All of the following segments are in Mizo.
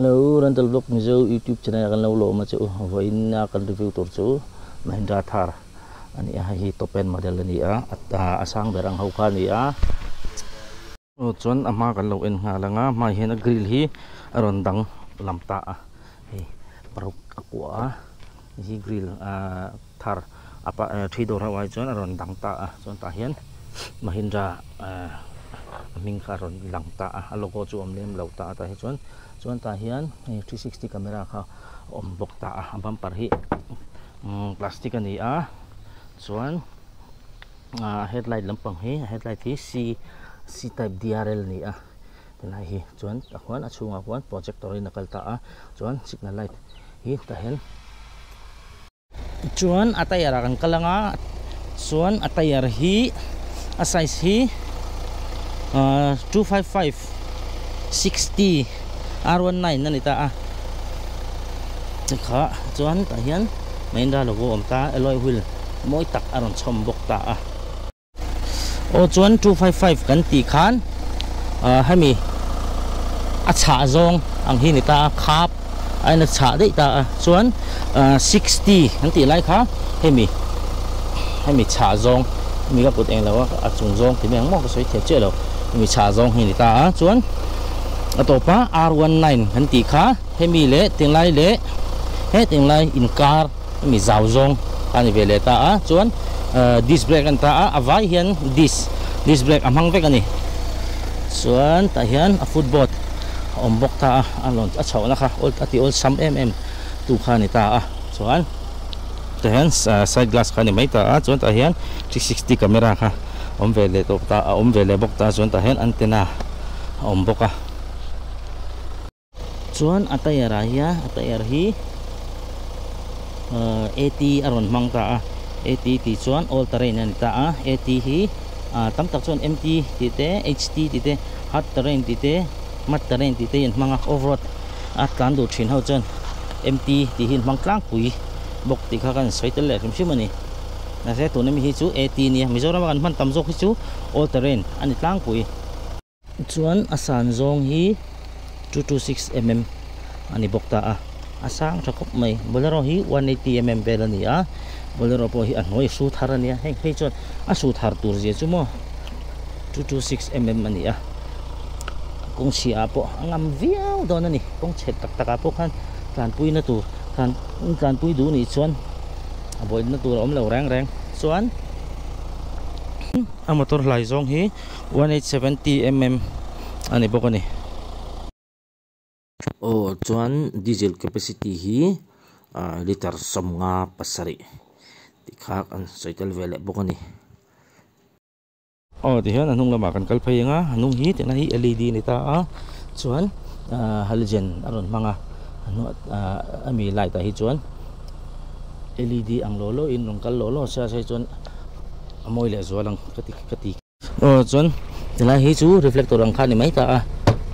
Hello Rental Vlog Mizo YouTube channel kan lo lawm a che u vawiin a kan review tur chu Mahindra Thar a ni a hei hi top end model a ni a a sang ber ang ho kha a ni a aw chuan a hma kan lo en nghal ang a hmaah hian a grill hi a rawn dang lam ta a hei paruk a kuah a hei hi grill ahh Thar a pa three door ho ai chuan a rawn dang ta a chuan tah hian Mahindra ahh a hming kha a rawn lang ta a a logo chu a awm lem lo ta a tah hi chuan chuan tah hian hei three sixty camera kha a awm bawk ta a a bumper hi umm plastic a ni a chuan ahh headlight lampang hi a headlight hi c c type D R L a ni a helai hi chuan tah khuan a chhungah khuan projector in a kal ta a chuan signal light hi tah hian. Chuan a tyre ah kan kal anga chuan a tyre hi a size hi ahh 255 60 R19 a ni ta a kha chuan tah hian Mahindra logo a awm ta a alloy wheel mawi tak a rawn chhawm bawk ta a. Aw chuan 255 kan tih khan ah hemi a chhah zawng ang hi ni ta a khap a in a chhah daih ta a chuan ah 60 kan tih lai kha hemi hemi chhah zawng hemi ka kut englo a a chung zawng ti mai ang maw ka sawi thiam chiah lo hemi chhah zawng hi ni ta a chuan a tawpa R19 kan tih kha hemi leh tinglai leh hetinglai inkar. Hemi zau zawng a ni ve leh ta a, chuan disc brake a ni ta a, a vai hian disc disc brake a hmang vek a ni. Chuan tah hian a footboard a awm bawk ta a, a lawn a chhohna kha a ti awlsam em em tu kha a ni ta a, chuan tah hian side glass kha a ni mai ta a, chuan tah hian 360 camera kha a awm ve leh tawh ta a awm ve leh bawk ta a, chuan tah hian antenna a awm bawk a. Chuan a tyre ah hian a tyre hi ahh AT a rawn hmang ta a AT tih chuan all terrain a ni ta a AT hi ah tam tak chuan MT tih te HT tih te hard terrain tih te mud terrain tih te hi an hmang a off road a tlan duh thin ho chuan MT tih hi an hmang tlangpui bawk tih kha kan sawi tel leh hrim hrim a ni mahse tuna mi hi chu AT nia Mizoram a kan hman tam zawk hi chu all terrain a ni tlangpui. Chuan a san zawng hi 226mm a ni bawk ta a, a sang tha khawp mai. Bolero hi 180mm vel a ni a, Bolero pawh hi a hnuai su thar a nia, heng phei chuan a su thar tur zia chu maw 226mm a ni a, kawng chhia ah pawh a ngam viau dawn a ni, kawng chhe tak tak ah pawh khan tlanpui na tur tlanpui duh nih chuan a buaina tur a awm lo reng reng chuan a motor hlai zawng hi. 1870 mm a ni bawk a ni. Aw chuan diesel capacity hi ah liter 57 tih kha kan sawi tel ve leh bawk a ni. Aw tihian a hnung lamah kan kal phei ang a, a hnung hi tihna hi led a ni ta a chuan ah halogen a rawn hmang a, a hnung ah ami light ah hi chuan led ang law law in rawn kal law law se a sei chuan a mawi leh zual ang ka ti ka ti. Aw chuan tilai hi chu reflector ang kha a ni mai ta a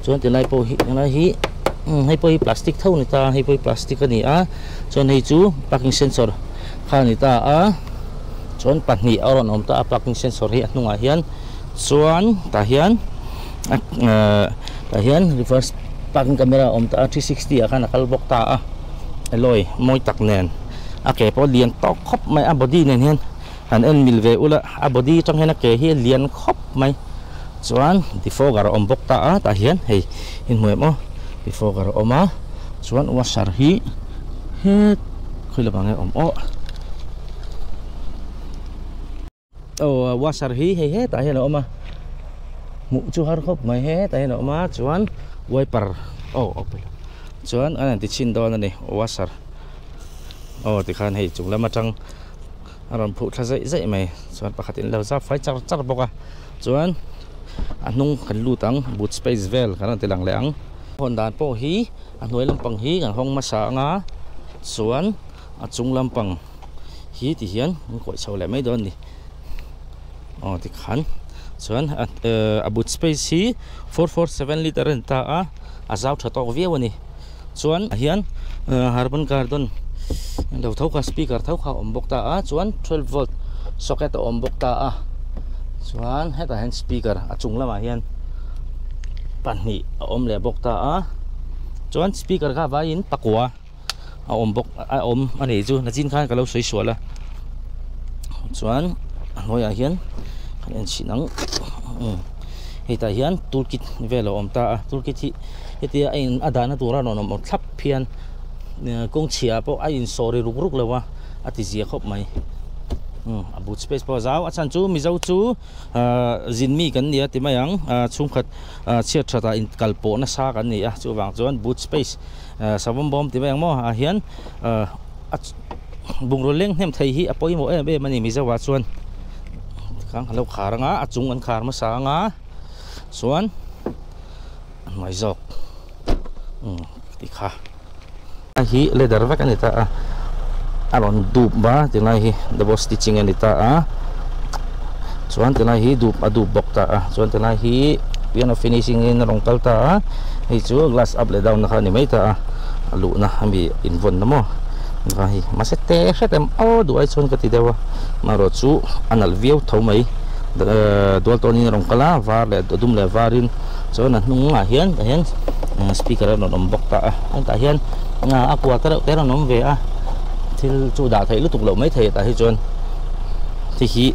chuan tilai pawh hi tilai hi umm hei pawh hi plastic tho a ni ta a hei pawh hi plastic a ni a chuan hei chu parking sensor kha a ni ta a chuan pahnih a rawn awm ta a parking sensor hi a hnungah hian chuan tah hian ahh tah hian reverse parking camera a awm ta a 360 ah khan a kal bawk ta a alloy mawi tak nen a ke pawh lian tawk khawp mai a body nen hian. Han en mil ve ula, a body atang hian a ke hi a lian khawp mai. Chuan defogger a awm bawk ta a, tah hian hei inhmu em aw, defogger a awm a, chuan washer hi het khawi lamah nge a awm aw. Aw washer hi hei hetah hian a awm a, hmuh chu har khawp mai hetah hian a awm a, chuan wiper aw chuan an han ti chhin dawn a ni washer aw tikhan hei chung lam atang. A rawn phuh thla zaih zaih mai chuan pakhat in lo zap fai char char bawk a chuan a hnung kan lut ang boot space vel kan rawn ti lang leh ang hawn dan pawh hi a hnuai lampang hi kan hawng hmasa ang a chuan a chung lampang hi ti hian an kawih chho leh mai dawn a ni aw tikhan chuan a boot space hi 447 litre a ni ta a a zau tha tawk viau a ni. Chuan ah hian harman kardon lo tho kha speaker tho kha a awm bawk ta a chuan 12 volt socket a awm bawk ta a chuan hetah hian speaker a chung lamah hian pahnih a awm leh bawk ta a. Chuan speaker kha vaiin pakua a awm bawk a awm a nih chu nachin khan ka lo sawi sual a. Chuan a hnuaiah hian kan en chhin ang hei tah hian tool kit vel a awm ta a tool kit hi hetia a in a dahna tura rawn awm thlap hian kawng chhia pawh a insawh ri ruk ruk lo a a ti zia khawp mai a boot space pawh a zau a chhan chu mizo chu zin mi kan ni a ti mai ang chhungkhat chhiat that ah inkal pawh nasa kan ni a chuvang chuan boot space savawm bawm ti mai ang maw ah hian a bungraw leng hnem thei hi a pawimawh em em a ni Mizo ah chuan tikhan kan lo khar anga a chung an khar hmasa anga chuan a hnuai zawk umm ti kha a hi leather vek a ni ta a a rawn dup va tilai hi double stitching a ni ta a chuan tilai hi dup a dup bawk ta a chuan tilai hi piano finishing in a rawn kal ta a hei chu glass up leh down na kha a ni mai ta a a luhna a mi invawn na maw kha hei mahse te hret em aw duh ai chuan ka ti deuh a amaherawh chu a nalh viau tho mai dual tawn in a rawn kal a var leh a dum leh var in chuan a hnungah hian tah hian speaker a rawn awm bawk ta a hetah hian a kua te reuh te a rawn awm ve a thil chu dah theih lutuk loh mai thei tah hi chuan hei hi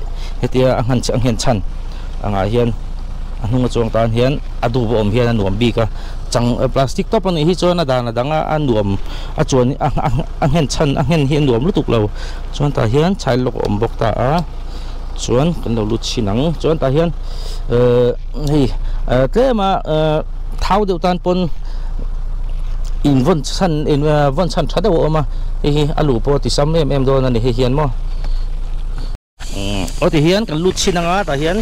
hetia a nghan a nghen chhan angah hian a hnung a chuang tan hian a dup a awm hian a nuam bik a chang plastic tawp a nih hi chuan a dan a dang a a nuam a chuan a a nghen chhan a nghen hi a nuam lutuk lo chuan tah hian child lock a awm bawk ta a chuan kan lo lut chhin ang chuan tah hian ehh hei tlem a ehh thau deuh tan pawn in vawn chhan in vawn chhan tha deuh a awm a hei hi a luh pawh a ti sam em em dawn a ni hei hian maw. Aw ti hian kan lut chhin anga tah hian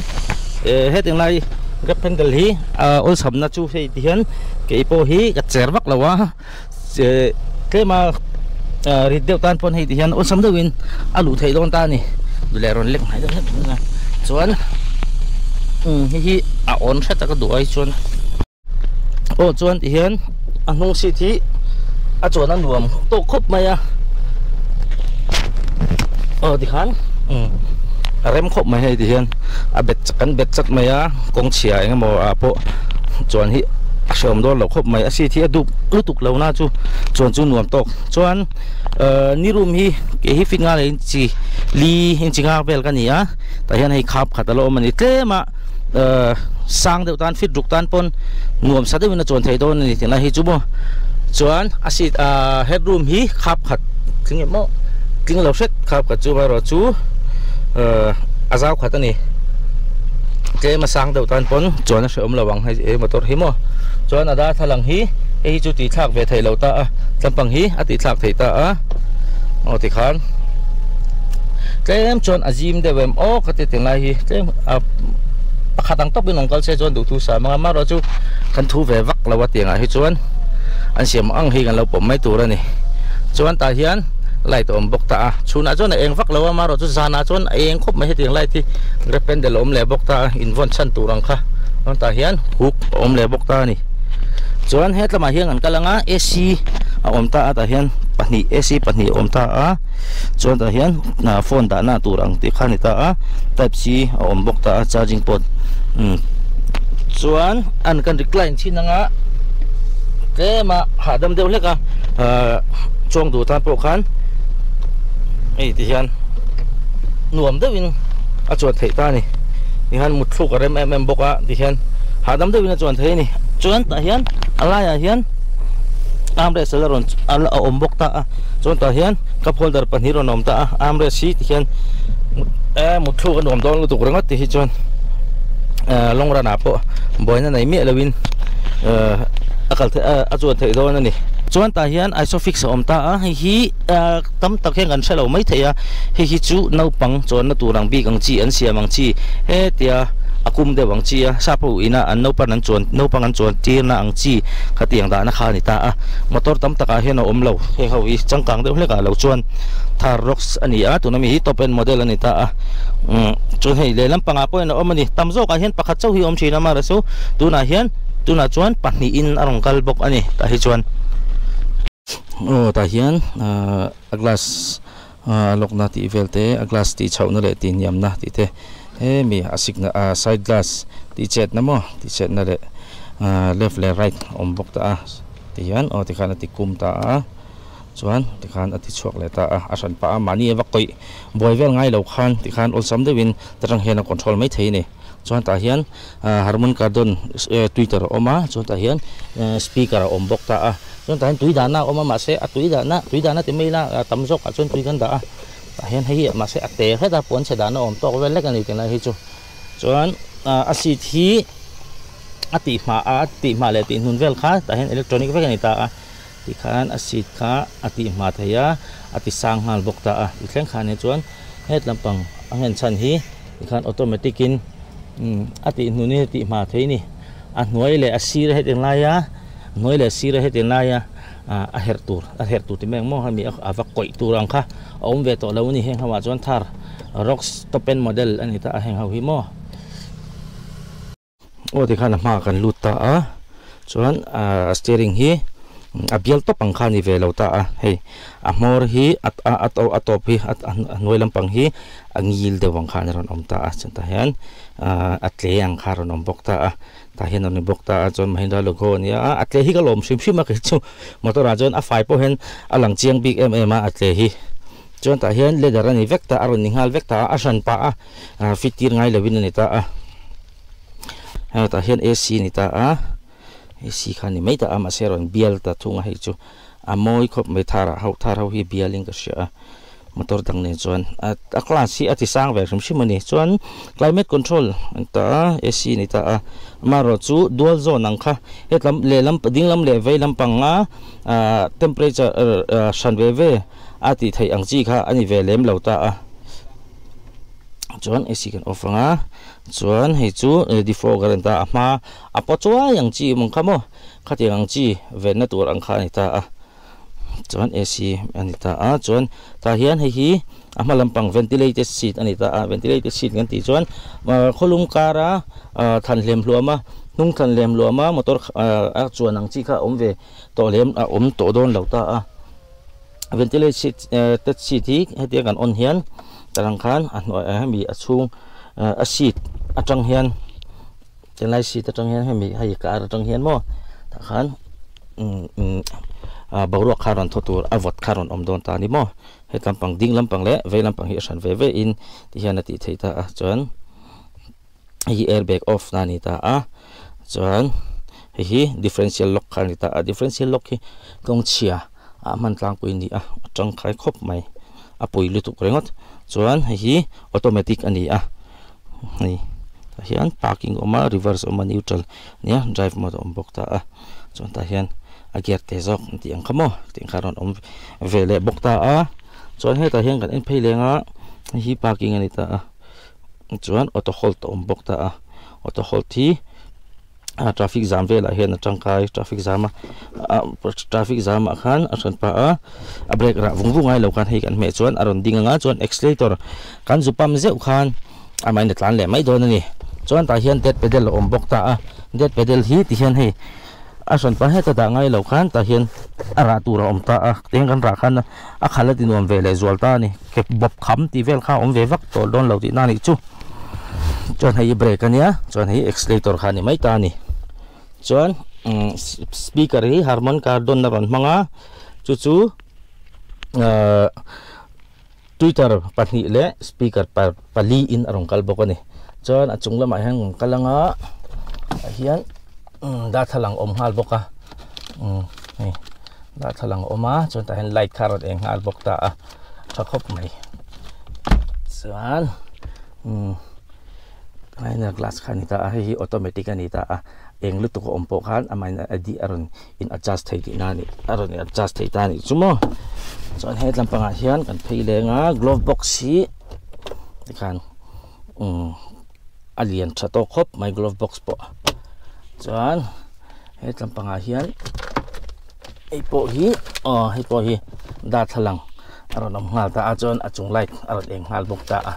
eh hetiang lai grab handle hi a awlsamna chu hei ti hian kei pawh hi ka cher vak lo a eh tlema rit deuh tan pawn hei ti hian awlsam deuhin a luh theih dawn ta a ni leh rawn lek hnai deuh hlek a chuan hei hi a awn hret a ka duh ai chuan. Aw chuan ti hian a hnung seat hi a chuan a nuam tawk khawp mai a aw ti khan a rem khawp mai hei ti hian a bet kan bet chat mai a kawng chhia eng emaw ah pawh chuan hi a hreawm dawn lo khawp mai a seat hi a dup lutuk lo na chu chuan chu nuam tawk chuan ni room hi kei hi fit nga leh inchi li inchi nga vel ka ni a tah hian hei khap khat a la awm a ni tlem a. Sang deuh tan fit ruk tan pawn nuam sa deuhin a chuan thei dawn a ni tih lai hi chu maw chuan a seat ah head room hi khap khat tling em maw tling lo hret khap khat chu amaherawh chu a zau khat a ni tlem a sang deuh tan pawn chuan a hrehawm lo ang hei he motor hi maw chuan a darthlalang hi hei hi chu tih thlak ve theih lo ta a tlampang hi a tih thlak theih ta a aw tikhan. Tlem chuan a zim deuh em aw ka ti tinglai hi tlem a pakhat ang tawpin awm kal se chuan duhthu sa mang a amaherawh chu kan thu ve vak lo a tiangah hi chuan an siam ang hi kan lo pawm mai tur a ni chuan tah hian light a awm bawk ta a chhunah chuan a eng vak lo a amaherawh chu zanah chuan a eng khawp mai hetiang light hi grab handle a awm leh bawk ta a invawn chhan tur ang kha chuan tah hian hook a awm leh bawk ta a ni chuan hetlamah hian kan kal ang a A_C a awm ta a tah hian pahnih A_C pahnih a awm ta a. Chuan tah hian phone dahna tur ang tih kha a ni ta a, type C a awm bawk ta a charging port chuan an kan recline thin anga tlem a hahdam deuh hlek a chuang duh tan pawh khan hei ti hian nuam deuhin a chuan theih ta a ni tihian mutthluk a rem em em bawk a tihian hahdam deuhin a chuan thei a ni chuan tah hian a laiah hian armrest a la rawn a awm bawk ta a. Chuan tah hian cup holder pahnih rawn awm ta a, armrest hi tihian eh mutthluk a nuam dawn lutuk ringawt tih hi chuan eh long run ah pawh buaina nei miah loin eh a kal theih a chuan theih dawn a ni. Chuan tah hian isofix a awm ta a, hei hi eh tam tak hian kan hre lo mai thei a, hei hi chu naupang chuanna tur ang bik ang chi an siam ang chi hetia a kum deuh ang chi a sap ho ina an naupan an chuan naupang an chuan tirna ang chi khatiang dahna kha a ni ta a, motor tam takah hian a awm lo. Heng ho hi changkang deuh hlekah lo chuan Thar Rocks a ni a, tuna mi hi top end model a ni ta a. Umm chuan hei lehlam pangah pawhin a awm a ni. Tam zawkah hian pakhat chauh hi a awm thin a, amaherawhchu tunah hian tunah chuan pahnihin a rawn kal bawk a ni tah hi chuan. Aw tah hian ahh a glass a lawkna tih vel te, a glass tih chhohna leh tih hniamna tih te hemi a sikna ah side glass tih chetna maw tih chetna leh ahh left leh right a awm bawk ta a. Tihian aw tikhan a ti kum ta a chuan tikhan a ti chhuak leh ta a a hran pah a mahni a va kawih buai vel ngai lo khan tikhan awlsam deuhin ta tang hian a control mai thei a ni chuan tah hian ah harmon kardon twitter a awm a chuan tah hian speaker a awm bawk ta a chuan tah hian tui dahna a awm a mahse a tui dahna tui dahna ti mai ila a tam zawkah chuan tui kan dah a tah hian hei hi mahse a te hret a puan chhe dahna awm tawk vel lek a ni tunlai hi chu chuan ah a seat hi. A tih hma a tih hma leh tih hnun vel kha tah hian electronic vek a ni ta a tikhan a seat kha a tih hma thei a a ti sang nghal bawk ta a ti thleng khan hi chuan het lampang a nghen chhan hi tikhan automatic in a tih hnun in a tih hma thei a ni a hnuai leh a sir a heti lai a hnuai leh a sir a heti lai a ah a herh tur a herh tur ti mai ang maw hemi a va kawih tur ang kha a awm ve tawh lo a ni heng ho ah chuan thar rocks top end model a ni ta a heng ho hi maw. Aw tikhan a hmaah kan lut ta a chuan ahh steering hi a bial tawp ang kha a ni ve lo ta a hei a hmawr hi a a a tawp hi a hnuai lampang hi a ngil deuh ang khan a rawn awm ta a chuan tah hian ahh a tle ang kha a rawn awm bawk ta a tah hian a rawn ni bawk ta a chuan Mahindra logo a nia a tle hi ka lawm hrim hrim a kei chu motor ah chuan a fai pawh hian a lang chiang bik em em a a tle hi chuan tah hian leather a ni vek ta a rawn ni nghal vek ta a a hran pah a ah fit tir ngai lovin a ni ta a. Hei tah hian A_C a ni ta a A_C kha a ni mai ta a mahse a rawn bial ta thung a hei chu a mawi khawp mai thar ah ho thar ho hi bial in ka hria a motor dang nen chuan a class hi a ti sang ve hrim hrim a ni chuan climate control a ni ta a A_C a ni ta a amaherawh chu dual zone ang kha hetlam lehlam ding lam leh vei lampang a ahh temperature hran ve ve a tih theih ang chi kha a ni ve lem lo ta a. Chuan A_C kan off ang a chuan hei chu defogger a ni ta a hma a paw chuai ang chi awm ang kha maw khatiang ang chi venna tur ang kha a ni ta a chuan A_C a ni ta a chuan tah hian hei hi a hma lampang ventilated seat a ni ta a ventilated seat kan tih chuan khawlum kara thlan hlem hluam a hnung thlan hlem hluam a motor a chuan ang chi kha a awm ve tawh lem a awm tawh dawn lo ta a. Ventilated seat hi hetia kan on hian tarang khan a hnuai ah hemi a chhung a seat atang hian chenlai seat atang hian hemi hei car atang hian maw tah khan boruak kha rawn thaw tur a vawt kha rawn awm dawn ta a ni maw het lampang ding lampang leh vei lampang hi a hran ve ve in ti hian a tih theih ta a chuan. Hei hi airbag off na a ni ta a chuan hei hi differential lock kha a ni ta a differential lock hi kawng chhia ah hman tlangpui a ni a a tangkai khawp mai a pawi lutuk ringawt chuan hei hi automatic a ni a hei tah hian parking a awm a reverse a awm a neutral nia drive mode a awm bawk ta a chuan tah hian a gear te zawk an tih ang kha maw tih ang kha a rawn awm ve leh bawk ta a chuan hetah hian kan en phei leng a hei hi parking a ni ta a. Chuan auto hold a awm bawk ta a auto hold hi a traffic jam velah hian a tangkai traffic jam a traffic jam ah khan a hran pah a a brake rah vung vung ngai lo khan hei kan hmeh chuan a rawn ding ang a chuan accelerator kan zu pump zeuh khan amahin a tlan leh mai dawn a ni chuan tah hian dead pedal a awm bawk ta a dead pedal hi ti hian hei a hran pah heta dah ngai lo khan tah hian a rah tur a awm ta a tiang kan rah khan a khalh a ti nuam ve leh zual ta a ni ke bawp kham tih vel kha a awm ve vak tawh dawn lo tihna a nih chu chuan hei hi brake a nia chuan hei accelerator kha a ni mai ta a ni chuan umm speaker hi harman kardon a rawn hmang a chu chu ahh twitter pahnih leh speaker pali in a rawn kal bawk a ni chuan a chung lamah hian rawn kal ang a ah hian darthlalang awm nghal bawk a umm hei darthlalang a awm a chuan tah hian light kha a rawn eng nghal bawk ta a tha khawp mai chuan umm liner glass kha a ni ta a hei hi automatic a ni ta a eng lutuk a awm pawh khan amahin a di a rawn in adjust thei tihna a ni a rawn in adjust thei ta a nih chu maw chuan he tlampangah hian kan phei leng a glove box hi tikhan umm a lian tha tawk khawp mai glove box pawh chuan he tlampangah hian hei pawh hi aw hei pawh hi darthlalang a rawn awm nghal ta a chuan a chung light a rawn eng nghal bawk ta a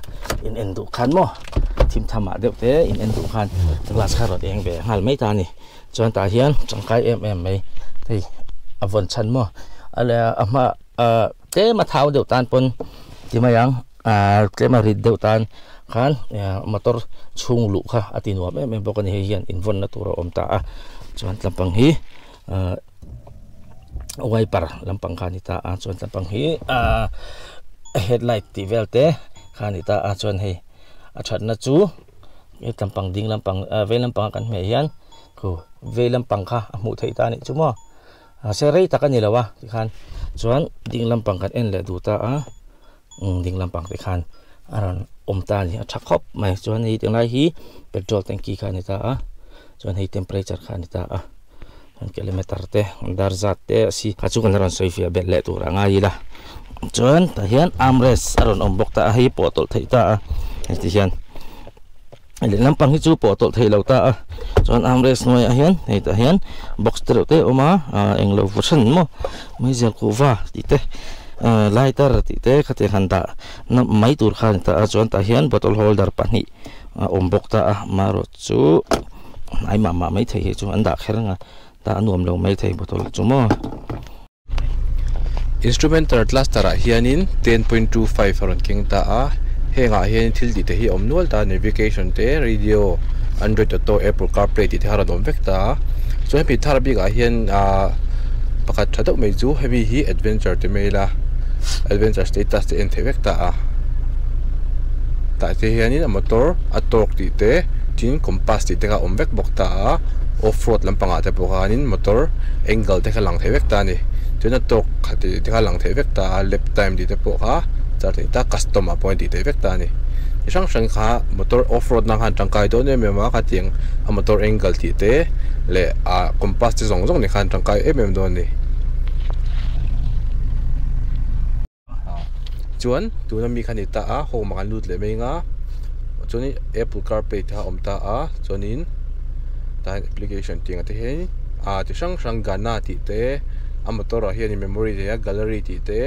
in en duh khan maw thim tham ah deuh te in en duh khan glass kha a rawn eng ve nghal mai ta a ni. Chuan tah hian tangkai em em mai hei a vawn chhan maw a leh a hma ah tlem a thau deuh tan pawn ti mai ang ah tlem a rit deuh tan khan motor chhung luh kha a ti nuam em em bawk a ni hei hian invawnna tur a awm ta a chuan tlampang hi ah. Wiper lampang kha a ni ta a chuan lampang hi ahh headlight tih vel te kha a ni ta a chuan hei a thatna chu he lampang ding lampang ah vei lampang a kan hmeh hian khu vei lampang kha a hmuh theih ta a nih chu maw mahse rei tak a ni lo a tikhan chuan ding lampang kan en leh duh ta a umm ding lampang te khan a rawn awm ta a ni a tha khawp mai chuan hei tunlai hi petrol tanky kha a ni ta a chuan hei temperature kha a ni ta a. An kilometer te dar zat te a si kha chu kan la rawn sawi fiah belh leh tur a ngai ila chuan tah hian armrest a rawn awm bawk ta a hei pawh tawlh theih ta a heti hian lehlam pang hi chu pawh tawlh theih lo ta a chuan armrest hnuaiah hian hei tah hian box te reuh te a awm a ah englo version maw meizial kuhva tih te ah lighter tih te khatiang han dah na mai tur kha a ni ta a chuan tah hian bottle holder pahnih a awm bawk ta a marawh chu hnai mah mah maithei hi chu an dah kher ang a tah a nuam lo maithei bottle chu maw. Instrumental cluster ah hianin 10.25 a rawn keng ta a hengah hian thil tih te hi a awm nual ta navigation te radio android auto apple carplay tih te kha a rawn awm vek ta a chuan hemi thar bikah hian ahh pakhat tha deuh mai chu hemi hi adventure ti mai ila adventure status te en theih vek ta a tah te hianin a motor a torque tih te tin compass tih te kha a awm vek bawk ta a off road lampangah te pawh khanin motor angle te kha lang thei vek ta a ni chuan a torque kha tih te kha lang thei vek ta a lap time tih te pawh kha char theih ta custom ah pawh a tih theih vek ta a ni chi hrang hrang kha motor off road nan khan tangkai dawn em em a khatiang a motor angle tih te leh ah compass te zawng zawng nen khan tangkai em em dawn a ni. Chuan tuna mi kha ni ta a home ah kan lut leh mai ang a chuanin apple carplay te kha a awm ta a chuanin tah hian application tih ang te hian ah chi hrang hrang gana tih te a motor ah hian memory nei a gallery tih te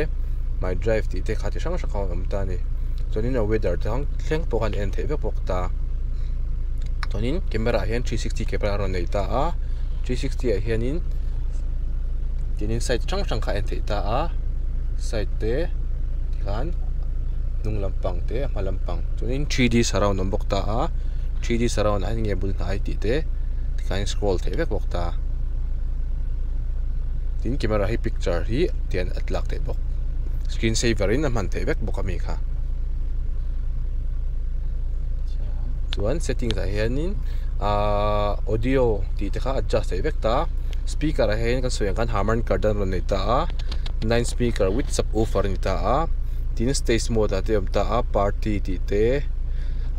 my drive tih te kha chi hrang hrang kha a awm ta a ni chuanin a weather te thleng pawh khan en theih vek bawk ta chuanin camera ah hian 360 camera a rawn nei ta a 360 ah hianin tinin side hrang hrang kha a en theih ta a side te tikhan hnung lampang te a hma lampang chuanin 3D surround a awm bawk ta a 3D surround ah hian enge bul hnai tih te tikhan scroll theih vek bawk ta tin camera hi picture hi tian a tlak theih bawk screen saver in a hman theih vek bawk ami kha chuan settings ah hianin ahh audio tih te kha adjust theih vek ta speaker ah hian kan sawi ang khan harman kardon a rawn nei ta a 9 speaker with subwoofer a ni ta a tin stage mode ah te a awm ta a party tih te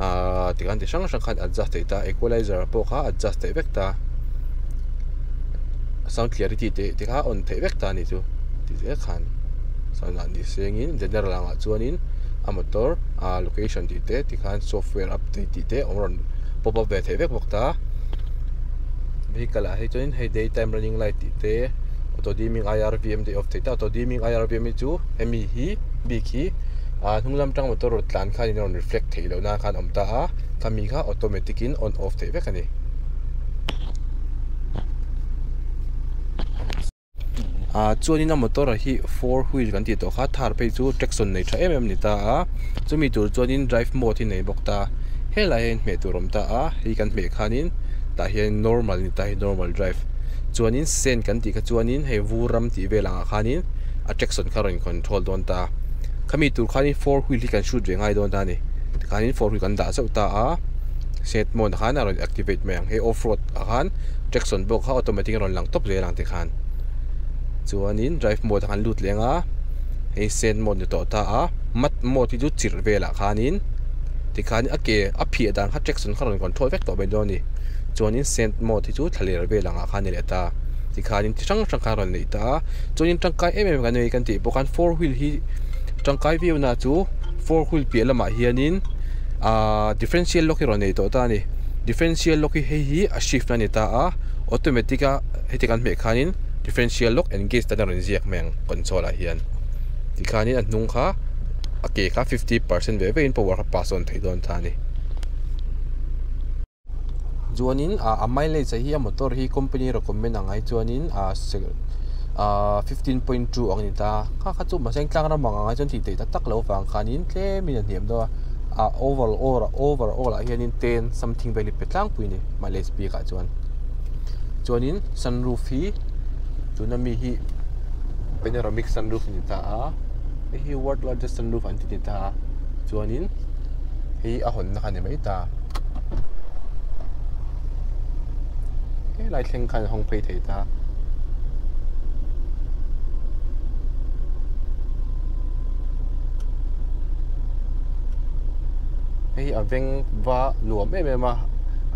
ahh tikhan ti hrang hrang khan adjust theih ta equalizer pawh kha adjust theih vek ta sound clarity te te kha on theih vek ta a ni chu ti zel khan sound ah ni sengin general angah chuanin a motor ah location tih te tikhan software update tih te awm rawn pop up ve theih vek bawk ta vehicle ah hi chuanin hei day time running light tih te auto dimming I_R_V_M te off theih ta auto dimming I_R_V_M hi chu hemi hi bik hi ah hnung lam tang motor rawn tlan khan in a rawn reflect theih loh nan khan a awm ta a khami kha automatic in on off theih vek a ni. Ah chuanin a motor hi four wheel kan tih tawh kha thar phei chu traction nei tha em em a ni ta a chumi tur chuanin drive mode hi nei bawk ta helai hian hmeh tur a awm ta a hei kan hmeh khanin tah hian normal a ni ta hei normal drive chuanin send kan tih kha chuanin hei vur ram tih vel angah khanin a traction kha a rawn control dawn ta khami tur khanin four wheel hi kan hrut ve ngai dawn ta a ni tikhanin four wheel kan dah zauh ta a set mode ah khan a rawn activate mai ang hei off road ah khan traction pawh kha automatic a rawn lang tawp zel ang tikhan chuanin drive mode ah khan lut leh anga hei set mode ni tawh ta a mat mode hi chu chirh velah khanin tikhan a ke a phiah dan kha traction kha rawn control vek tawh mai dawn a ni chuanin set mode hi chu thla ler vel angah khan a ni leh ta tikhanin chi hrang hrang khan a rawn neih ta a chuanin tangkai em em kan nei kan tih pawh khan four wheel hi tangkai viau na chu four wheel piah lamah hianin ahh differential lock hi a rawn nei tawh ta a ni differential lock hi hei hi a shift na a ni ta a automatic a heti kan hmeh khanin differential lock engage tan a rawn ziak mai ang console ah hian tikhanin a hnung kha a ke kha 50% ve vekin power kha pass on thei dawn ta a ni. Chuanin ah a mileage hi a motor hi company recommend ang ai chuanin ah ah 15.2 ang a ni ta kha kha chu mahse tlang ram ang ai chuan tih theih tak tak loh avang khanin tlemin a hniam deuh a ah over over overall ah hianin ten something vel hi pe tlangpui a ni mileage bik ah chuan chuanin sunroof hi tuna mi hi. Panoramic sunroof a ni ta a hei hi world largest sunroof an ti ni ta a chuanin hei a hawnna kha a ni mai ta helai thleng khan a hawng phei thei ta. Hei a veng va nuam em em a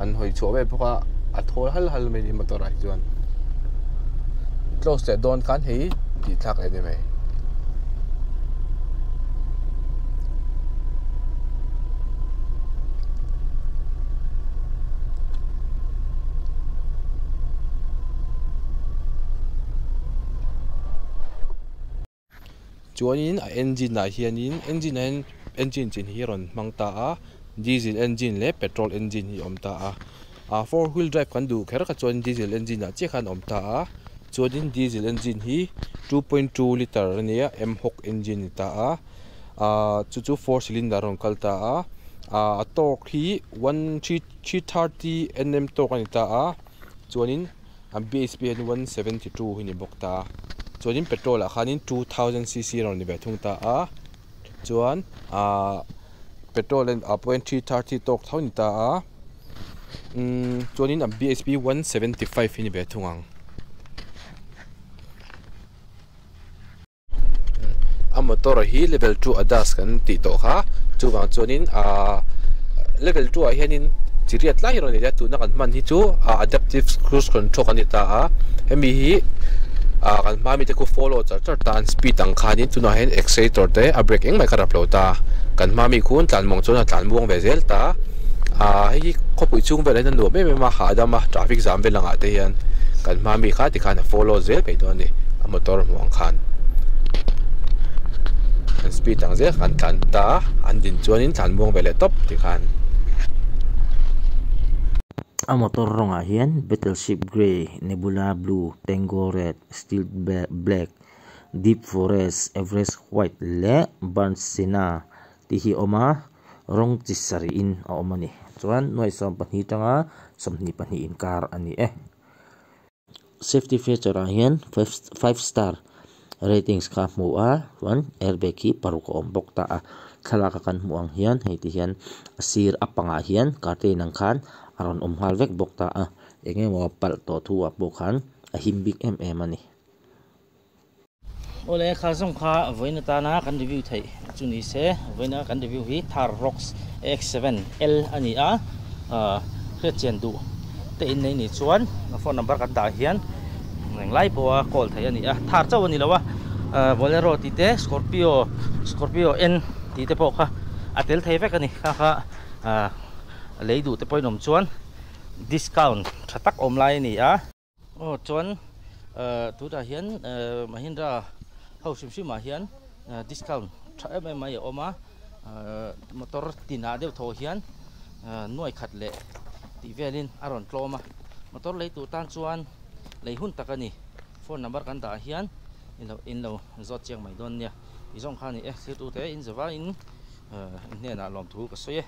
an hawi chhuah vel bawk a a thawl hal hal mai a ni motor ah hi chuan close leh dawn khan hei tih thlak leh a ni mai. Chuanin a engine ah hianin engine ah hian engine chin hi a rawn hmang ta a diesel engine leh petrol engine hi a awm ta a ah four wheel drive kan duh kher kha chuan diesel engine ah chiah khan a awm ta a chuanin diesel engine hi 2.2 litre a nia m hawk engine a ni ta a ah chu chu four cylinder a rawn kal ta a ah a torque hi 1330 N M torque a ni ta a chuanin. A bhp hian 172 hi ni bawk ta a chuanin petrol ah khanin 2000 cc a rawn ni ve thung ta a chuan ahh petrol ah pawh hian 330 tawk tho a ni ta a umm chuanin a bhp 175 hi ni ve thung ang. A motor hi level 2 adas kan tih tawh kha chuvang chuanin ahh level 2 ah hianin chi riat lai hi a rawn ni a tuna kan hman hi chu ah adaptive cruise control kan ti ta a hemi hi ah kan hma mite khu follow char char ta an speed ang khanin tunah hian accelerator te a brake engmah kha a rap lo ta kan hma mi khu an tlan muang chuan a tlan muang ve zel ta ah hei hi khawpui chhung velah hian a nuam em em a hahdam a traffic jam vel angah te hian kan hma mi kha tikhan a follow zel mai dawn a ni. A motor hmuh ang khan an speed ang zel khan an tlan ta a an din chuanin tlan muang ve leh tawp tikhan. A motor rawngah hian battleship grey, nebula blue, tango red, steel black, deep forest, everest white leh burnt sienna tih hi a awm a, rawng chi sarih in a awm a ni. Chuan nuai 12 tanga 22 inkar a ni e. Safety feature ah hian 5 star ratings kha a hmu a chuan airbag hi paruk a awm bawk ta a thlalak a kan hmuh ang hian hei ti hian a sir a pangah hian curtain ang khan a rawn awm nghal vek bawk ta a eng emaw palh tawh thu ah pawh khan a him bik em em a ni. Awle kha zawng kha vawiin atana kan review theih chu ni se vawiin a kan review hi Thar Roxx AX7 L a ni a hriatchian duh te in nei ni chuan phone number kan dah hian englai pawha call theih a ni a Thar chauh a ni lo a Bolero tih te Scorpio Scorpio N tih te pawh kha a tel thei vek a ni kha kha lei duh te pawhin awm chuan discount tha tak awm lai a ni a. Aw chuan tunah hian Mahindra ho hrim hrim ah hian discount tha em em mai a awm a motor tinah deuh thaw hian nuai khat leh tih velin a rawn tlawm a motor lei tur tan chuan lei hun tak a ni phone number kan dah hian in lo zawt chiang mai dawn nia tih zawng kha a ni e thlir tute in zava in in hnenah lawmthu ka sawi e.